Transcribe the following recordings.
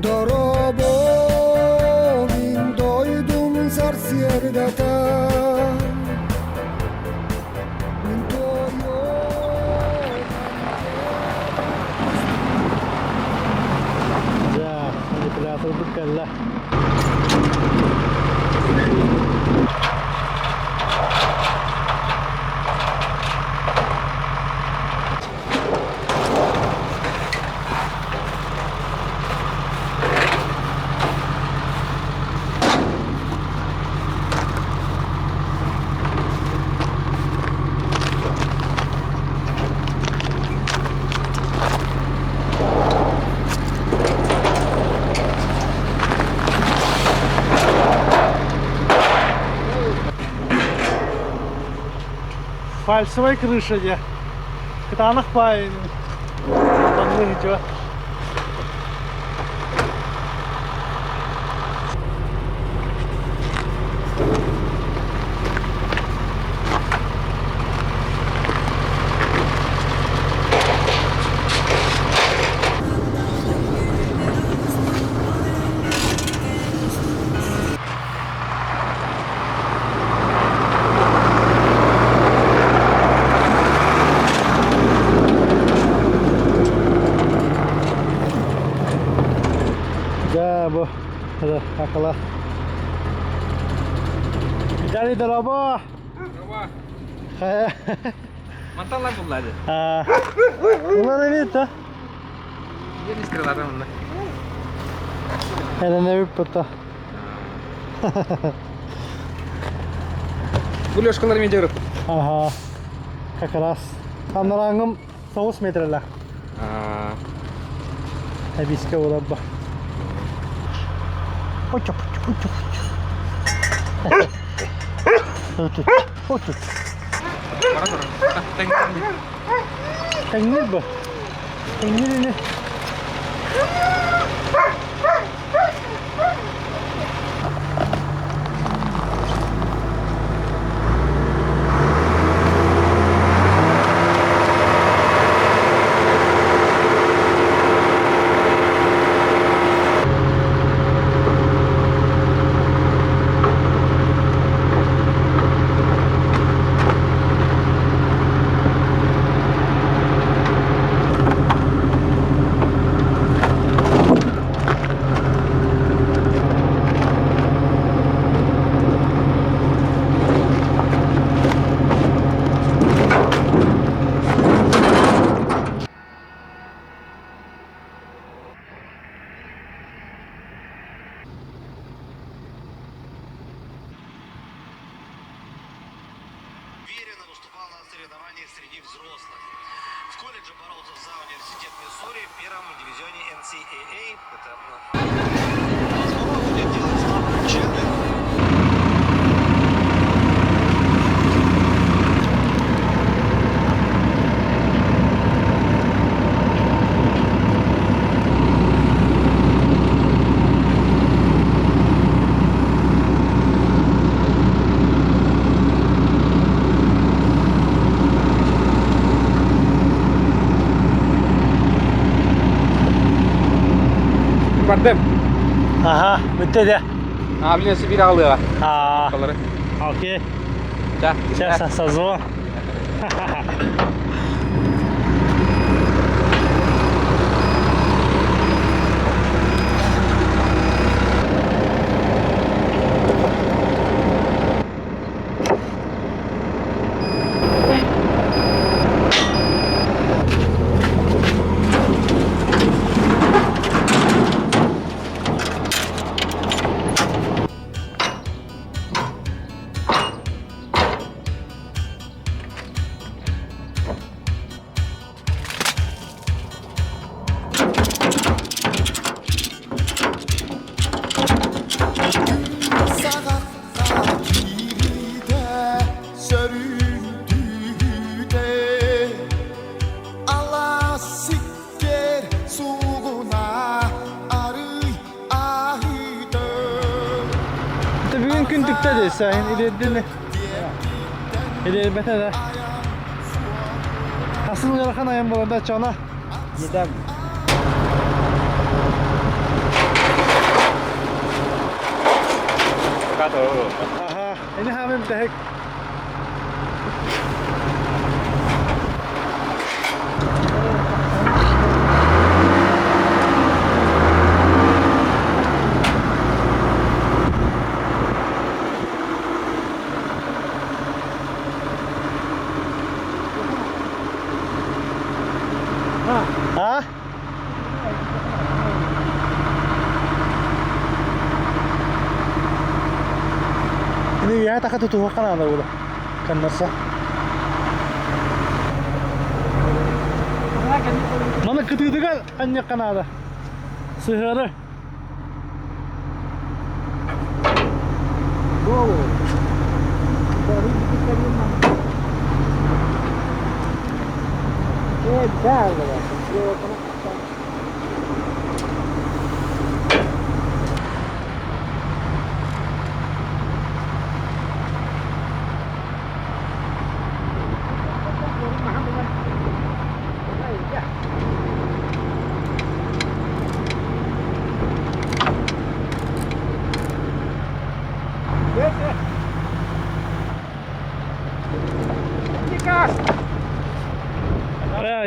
Дорообо, мин дойдум сарсыардата. Мин Дьэ, манипуляторбыт кэллэ. Фальшивая крыша дьэ. Кытаанах баайын маннык дьэ. Дьэ, бу акала. Виталий, дорообо! Дорообо! Манталлар буллады. Улар эбит, а? Министрлардан онно. Эрэнэбит бута. Бу Лешкалар мен жырып. Ага. Как раз. Анараңым 9 метрлер. Эбиске олабба. Очо, очо, очо. Очо, очо. Тэҥнир бу. Тэҥнир ини. Уверенно выступал на соревнованиях среди взрослых. В колледже боролся за университет Миссури в первом дивизионе NCAA. Это снова будет делать ставку Чендлер. Бардым. Аха, бүттэ дэ. А, блин, сибирь аҕалыаҕа. Аа, окей. Сейчас созвон. Саҕахха киириитэ сөрүүн түүтэ алаас сиккиэр суугуна арый аһыыта Бүгүн күн түктэ десэ, илиэрдин илиэрбэтэ да. Хасыл ыарахан айан буолар да чона. Едем. Аха, ини хаамым тэһик. А? Ини үөһэ таха тутуһуохха наада буолла. Каннарса. Маны кытыытыгар анньыахха наада. Сыһыары.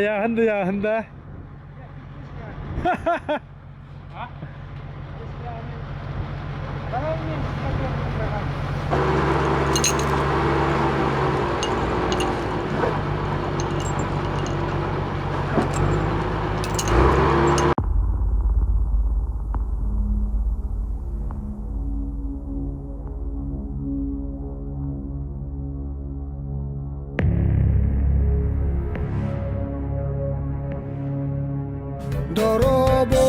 Яһында, яһында. Дорообо,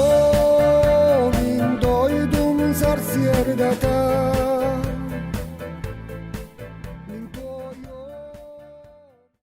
мин дойдум сарсыардата.